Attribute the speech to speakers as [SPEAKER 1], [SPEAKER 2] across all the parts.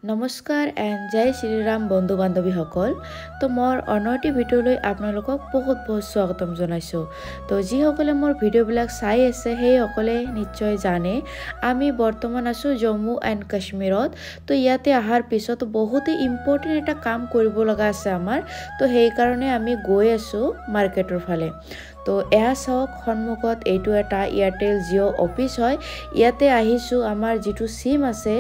[SPEAKER 1] নমস্কাৰ এণ্ড জয় শ্ৰীৰাম বন্ধু বান্ধৱীসকল। তো মোৰ অন্য এটি ভিডিঅ'লৈ আপোনালোকক বহুত বহুত স্বাগতম জনাইছোঁ। তো যিসকলে মোৰ ভিডিঅ'বিলাক চাই আছে সেইসকলে নিশ্চয় জানে আমি বৰ্তমান আছোঁ জম্মু এণ্ড কাশ্মীৰত। তো ইয়াতে অহাৰ পিছত বহুতেই ইম্পৰ্টেণ্ট এটা কাম কৰিব লগা আছে আমাৰ, তো সেইকাৰণে আমি গৈ আছোঁ মাৰ্কেটৰ ফালে। তো এয়া চাওক সন্মুখত এইটো এটা এয়াৰটেল জিঅ' অফিচ হয়। ইয়াতে আহিছোঁ, আমাৰ যিটো চিম আছে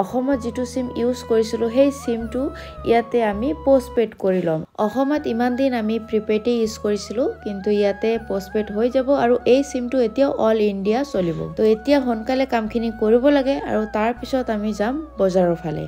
[SPEAKER 1] অসমত যিটো চিম ইউজ কৰিছিলোঁ সেই চিমটো ইয়াতে আমি পষ্টপেইড কৰি ল'ম। অসমত ইমান দিন আমি প্ৰিপেইডেই ইউজ কৰিছিলোঁ, কিন্তু ইয়াতে পষ্টপেইড হৈ যাব আৰু এই চিমটো এতিয়া অল ইণ্ডিয়া চলিব। তো এতিয়া সোনকালে কামখিনি কৰিব লাগে আৰু তাৰপিছত আমি যাম বজাৰৰ ফালে।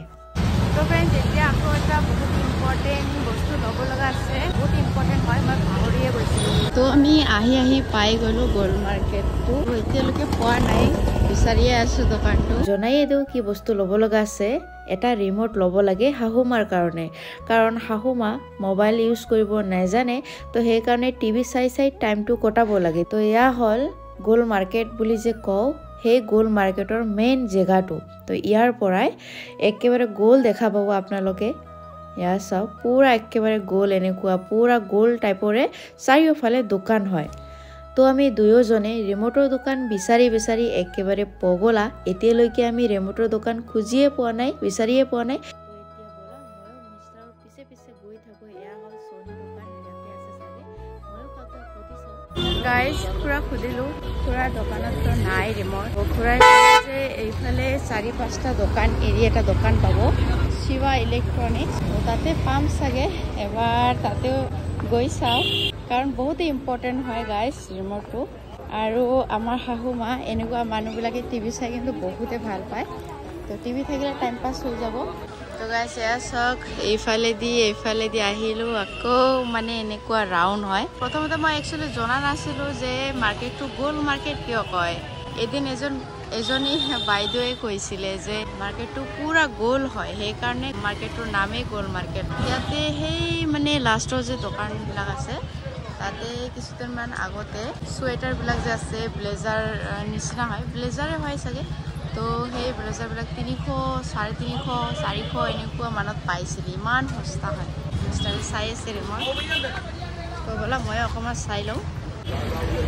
[SPEAKER 2] তো ফ্ৰেণ্ডছ, এতিয়া আকৌ এটা বহুত ইম্পৰ্টেণ্ট বস্তু ল'ব লগা আছে, বহুত ইম্পৰ্টেণ্ট হয়, মই পাহৰিয়ে গৈছিলোঁ। তো আমি আহি আহি পাই গ'লোঁ গ'ল্ড মাৰ্কেটটো, এতিয়ালৈকে পোৱা নাই, বিচাৰিয়ে আছোঁ দোকানটো।
[SPEAKER 1] জনাইয়ে দিওঁ কি বস্তু ল'ব লগা আছে। এটা ৰিম'ট ল'ব লাগে শাহুমাৰ কাৰণে, কাৰণ শাহুমা মোবাইল ইউজ কৰিব নাজানে, তো সেইকাৰণে টিভি চাই চাই টাইমটো কটাব লাগে। তো এয়া হ'ল গ'ল্ড মাৰ্কেট বুলি যে কওঁ, সেই গ'ল্ড মাৰ্কেটৰ মেইন জেগাটো। তো ইয়াৰ পৰাই একেবাৰে গ'ল দেখা পাব আপোনালোকে। এয়া চাওক, পূৰা একেবাৰে গ'ল, এনেকুৱা পূৰা গ'ল টাইপৰে চাৰিওফালে দোকান হয়। তো আমি দুয়োজনে ৰিম'টৰ দোকান বিচাৰি বিচাৰি একেবাৰে পগলা। এতিয়ালৈকে আমি ৰিম'টৰ দোকান খুজিয়ে পোৱা নাই, বিচাৰিয়ে পোৱা নাই। এতিয়া ব'লা ময়ো মিষ্টাৰৰ পিছে পিছে গৈ থাকোঁ। এয়া হ'ল চনী দোকান, ইয়াতে আছে চাগে, ময়ো কাকো সুধি চাওঁ।
[SPEAKER 2] গাইজ, খুৰাক সুধিলোঁ, খুৰাৰ দোকানততো নাই ৰিম'ট। খুৰাই যে এইফালে 4-5টা দোকান এৰি এটা দোকান পাব, শিৱা ইলেক্ট্ৰনিক্স, তাতে পাম চাগে, এবাৰ তাতেও গৈ চাওঁ, কাৰণ বহুত ইম্পৰ্টেণ্ট হয় গাইজ ৰিম'টটো। আৰু আমাৰ শাহু মা এনেকুৱা মানুহবিলাকে টিভি চাই কিন্তু বহুতে ভাল পায়, তো টিভি থাকিলে টাইম পাছ হৈ যাব। তো গাইজ এয়া চাওক, এইফালেদি আহিলোঁ, আকৌ মানে এনেকুৱা ৰাউণ্ড হয়। প্ৰথমতে মই একচুৱেলি জনা নাছিলোঁ যে মাৰ্কেটটো গ'ল্ড মাৰ্কেট কিয় কয়। এদিন এজনী বাইদেৱে কৈছিলে যে মাৰ্কেটটো পূৰা গ'ল হয়, সেইকাৰণে মাৰ্কেটটোৰ নামেই গ'ল্ড মাৰ্কেট। ইয়াতে সেই মানে লাষ্টৰ যে দোকানবিলাক আছে তাতে কিছুদিনমান আগতে চুৱেটাৰবিলাক যে আছে ব্লেজাৰ নিচিনা হয়, ব্লেজাৰে হয় চাগে, তো সেই ব্লেজাৰবিলাক 300, 350, 400 এনেকুৱা মানত পাইছিল, ইমান সস্তা হয়। মিষ্টাৰে চাই আছে ৰিম'ট, তো বোলা মই অকণমান চাই লওঁ।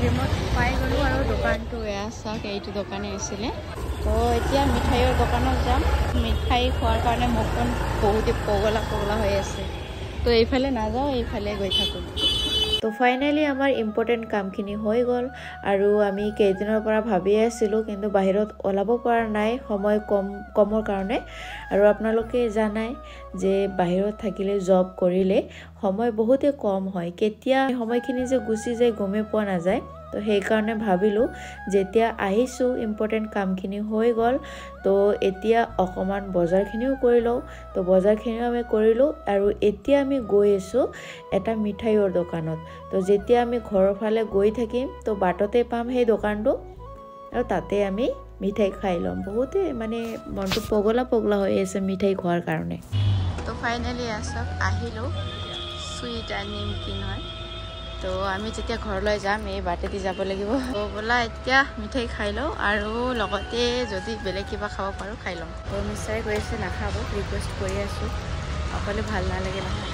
[SPEAKER 2] ৰিম'ট পাই গ'লোঁ আৰু দোকানটো এয়া চাওক, এইটো দোকানেই আছিলে। তো এতিয়া মিঠাইৰ দোকানত যাম, মিঠাই খোৱাৰ কাৰণে মুখখন বহুতে পগলা পগলা হৈ আছে, তো এইফালে নাযাওঁ, এইফালে গৈ থাকোঁ।
[SPEAKER 1] তো ফাইনেলি আমাৰ ইম্পৰ্টেণ্ট কামখিনি হৈ গ'ল আৰু আমি কেইদিনৰ পৰা ভাবিয়ে আছিলোঁ, কিন্তু বাহিৰত ওলাব পৰা নাই সময় কমৰ কাৰণে। আৰু আপোনালোকে জানাই যে বাহিৰত থাকিলে জব কৰিলে সময় বহুতেই কম হয়, কেতিয়া সময়খিনি যে গুচি যায় গমেই পোৱা নাযায়। তো সেইকাৰণে ভাবিলোঁ যেতিয়া আহিছোঁ ইম্পৰ্টেণ্ট কামখিনি হৈ গ'ল, তো এতিয়া অকণমান বজাৰখিনিও কৰি লওঁ। তো বজাৰখিনিও আমি কৰিলোঁ আৰু এতিয়া আমি গৈ আছোঁ এটা মিঠাইৰ দোকানত। তো যেতিয়া আমি ঘৰৰ ফালে গৈ থাকিম তো বাটতে পাম সেই দোকানটো আৰু তাতে আমি মিঠাই খাই ল'ম। বহুতে মানে মনটো পগলা পগলা হৈ আছে মিঠাই খোৱাৰ কাৰণে।
[SPEAKER 2] তো ফাইনেলি আছক আহিলোঁ, চুইট এণ্ড নিমকিন হয়। তো আমি যেতিয়া ঘৰলৈ যাম এই বাটেদি যাব লাগিব। তো বোলা এতিয়া মিঠাই খাই লওঁ আৰু লগতে যদি বেলেগ কিবা খাব পাৰোঁ খাই ল'ম। তো মিষ্টাৰে কৈ আছে নাখাব, ৰিকুৱেষ্ট কৰি আছোঁ, অকলে ভাল নালাগে নহয়।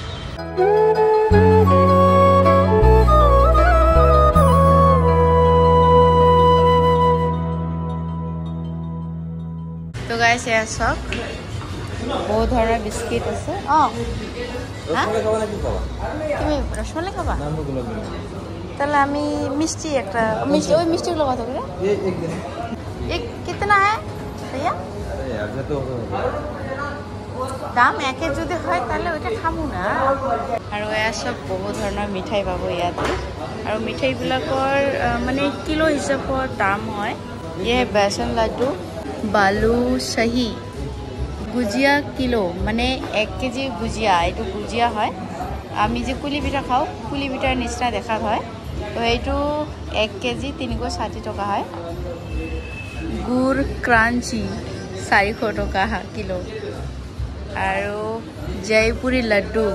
[SPEAKER 2] তো গাইছ এয়া চাওক, বহুত ধৰণৰ বিস্কিট আছে। অঁ, তুমি রসমালাই খাবা? তাহলে আমি মিষ্টি একটা মিষ্টি, ওই মিষ্টিগুলো কত করে? কিতনা হ্যাঁ ভাইয়া? দাম একে যদি হয় তাহলে ওইটা খামো না। আৰু এয়া চব বহু ধৰণৰ মিঠাই পাব ইয়াতে, আৰু মিঠাইবিলাকৰ মানে কিলো হিচাপত দাম হয়। ইয়ে বেচন লাড্ডু, বালুশাহী, গুজিয়া কিলো, মানে 1 কেজি গুজিয়া, এইটো গুজিয়া হয়। আমি যে কুলি পিঠা খাওঁ, কুলি পিঠাৰ নিচিনা দেখাত হয়। তো এইটো 1 কেজি 360 টকা হয়। গুড় ক্ৰাঞ্চি 400 টকা কিলো। আৰু জয়পুৰী লাড্ডু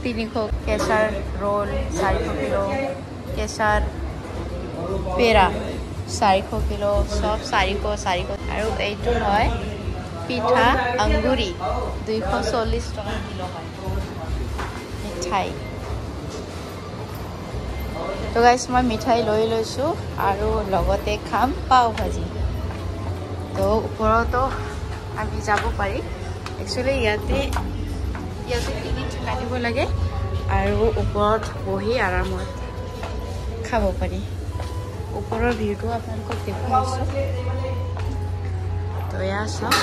[SPEAKER 2] 300, কেঁচাৰ ৰোল 400 কিলো, কেঁচাৰ পেৰা 400 কিলো, চব 400 400। আৰু এইটো হয় পিঠা আংগুৰি 240 টকা কিলো হয় মিঠাই। তো গাইছ মই মিঠাই লৈ লৈছোঁ আৰু লগতে খাম পাও ভাজি। তো ওপৰতো আমি যাব পাৰি। একচুৱেলি ইয়াতে ইয়াতে টিকিট কাটিব লাগে আৰু ওপৰত বহি আৰামত খাব পাৰি। ওপৰৰ ভিউটো আপোনালোকক দেখুৱাইছোঁ। তো এয়া চাওক,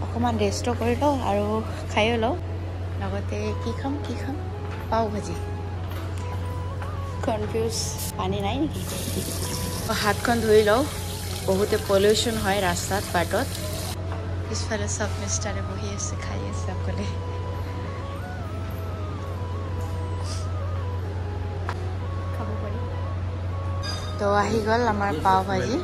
[SPEAKER 2] অকণমান ৰেষ্টো কৰি লওঁ আৰু খায়ো লওঁ। লগতে কি খাম কি খাম, পাও ভাজি। কনফিউজ, পানী নাই নেকি? হাতখন ধুই লওঁ, বহুতে পলিউশ্যন হয় ৰাস্তাত বাটত। পিছফালে চব মিষ্টাৰে বহি আছে, খাই আছে অকলে। খাব পাৰি। তো আহি গ'ল আমাৰ পাও ভাজি।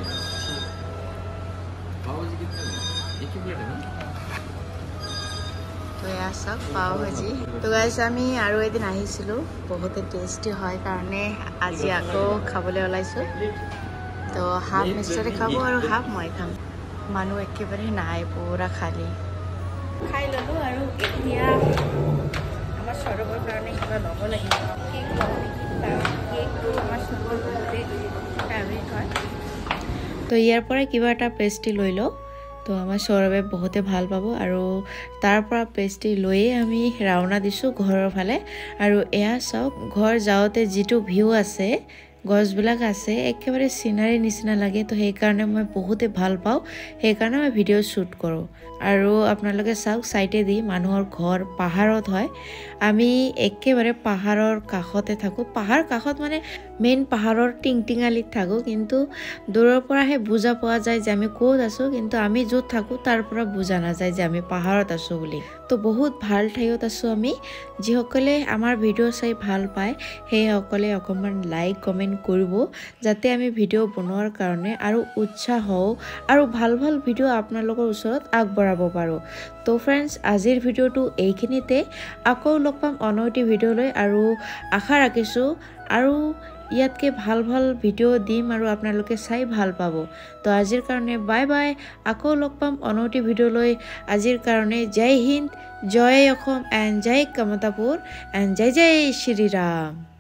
[SPEAKER 2] তো এয়া চাওক পাও ভাজি। তো গাইছ আমি আৰু এদিন আহিছিলোঁ, বহুতে টেষ্টি হয় কাৰণে আজি আকৌ খাবলৈ ওলাইছোঁ। তো হাফ মিষ্টাৰে খাব আৰু হাফ মই খাম। মানুহ একেবাৰে নাই, পুৰা খালী। খাই ল'লোঁ আৰু এতিয়া আমাৰ সৌৰভৰ কাৰণে কিবা ল'ব লাগিব। কেক ল'ব নেকি, কাৰণ কেকটো আমাৰ সৌৰভৰ বহুতেই ফেভৰেট হয়।
[SPEAKER 1] তো ইয়াৰ পৰাই কিবা এটা পেষ্ট্ৰি লৈ লওঁ, তো আমাৰ সৌৰভে বহুতে ভাল পাব। আৰু তাৰ পৰা পেষ্ট্ৰি লৈয়ে আমি ৰাওনা দিছোঁ ঘৰৰ ফালে। আৰু এয়া চাওক, ঘৰ যাওঁতে যিটো ভিউ আছে, গছবিলাক আছে, একেবাৰে চিনাৰী নিচিনা লাগে। তো সেইকাৰণে মই বহুতে ভাল পাওঁ, সেইকাৰণে মই ভিডিঅ' শ্বুট কৰোঁ। আৰু আপোনালোকে চাওক, চাইডেদি মানুহৰ ঘৰ পাহাৰত হয়। আমি একেবাৰে পাহাৰৰ কাষতে থাকোঁ। পাহাৰ কাষত মানে মেইন পাহাৰৰ টিংটিঙালিত থাকোঁ, কিন্তু দূৰৰ পৰাহে বুজা পোৱা যায় যে আমি ক'ত আছোঁ। কিন্তু আমি য'ত থাকোঁ তাৰ পৰা বুজা নাযায় যে আমি পাহাৰত আছোঁ বুলি। তো বহুত ভাল ঠাইত আছোঁ আমি। যিসকলে আমাৰ ভিডিঅ' চাই ভাল পায় সেইসকলে অকণমান লাইক কমেণ্ট কৰিব, যাতে আমি ভিডিঅ' বনোৱাৰ কাৰণে আৰু উৎসাহ হওঁ আৰু ভাল ভাল ভিডিঅ' আপোনালোকৰ ওচৰত আগবঢ়াব পাৰোঁ। তো ফ্ৰেণ্ডছ, আজিৰ ভিডিঅ'টো এইখিনিতে। আকৌ লগ পাম অন্য এটি ভিডিঅ'লৈ, আৰু আশা ৰাখিছোঁ আৰু ইয়াতকৈ ভাল ভাল ভিডিঅ' দিম আৰু আপোনালোকে চাই ভাল পাব। তো আজিৰ কাৰণে বাই বাই, আকৌ লগ পাম অন্য এটি ভিডিঅ'লৈ। আজিৰ কাৰণে জয় হিন্দ, জয় অসম এণ্ড জয় কমতাপুৰ এণ্ড জয় জয় শ্ৰীৰাম।